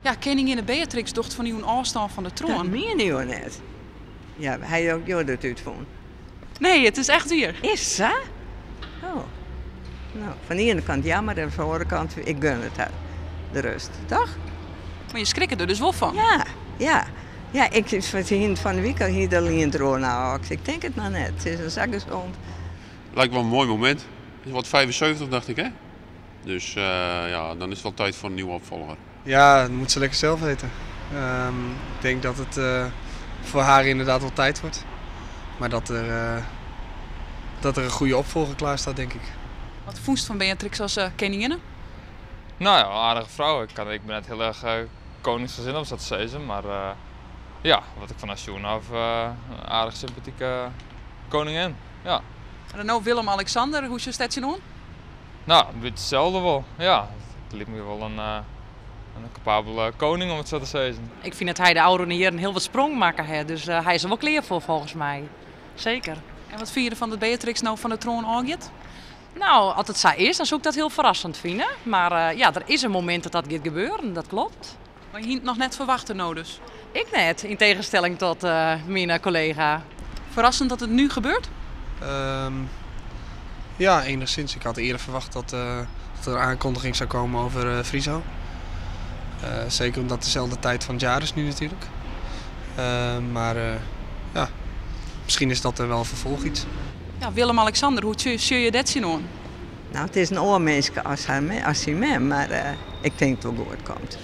Ja, keninginne Beatrix docht fan jûn ôfstân fan de troan. Dat miene jo net? Ja, ha jo jo dat útfûn? Nee, it is echt wier. Is sa? Oh. No, fan de iene kant jammer en fan de oare kant, ik gun it har de rust, toch? Mar je skrikke der dus wol fan? Ja, ja. Ja, ik hie fan de wike hie der ien deroer no, ik tink it noch net. It is in sa gezond. Lijkt wel een mooi moment. Is wat 75 dacht ik hè? Dus ja, dan is het wel tijd voor een nieuwe opvolger. Ja, dat moet ze lekker zelf weten. Ik denk dat het voor haar inderdaad wel tijd wordt. Maar dat er een goede opvolger klaar staat, denk ik. Wat fûnst fan Beatrix as keninginne? No ja, aardige frou. Ik, kan, ik ben net hiel erch koningsgezind om sa te sizzen, mar ja, wat ik fan har sjoen haw, in aardich sympatike koningin. Ja. En no Willem-Alexander, hoe sjochst dêr tsjinoan? No, in bytsje itselde wol. Ja, it liket my wol in kapabele koning om it sa te sizzen. Ik fyn dat hy de ôfrûne jierren hiel wat sprong makke hat, dus hy is der wol klear foar folgens my. Seker. En wat fine je derfan dat Beatrix no fan de troan ôfgiet? No, as it sa is, dan soe ik dat hiel ferrassend fine. Mar ja, der is in momint dat dat giet gebeuren, dat klopt. Mar je hiene it noch net ferwachte no dus? Ik net, yn tegenstelling tot myn kollega. Verrassend dat het nu gebeurt? Ja, enigszins. Ik had eerder verwacht dat er een aankondiging zou komen over Friso. Zeker omdat het dezelfde tijd van het jaar is nu natuurlijk. Maar ja, misschien is dat er wel een vervolg iets. Ja, Willem-Alexander, hoe sjoch je dêr tsjinoan? No, it is in oar minske as, har, as syn mem, mar ik tink dat it wol goed komt.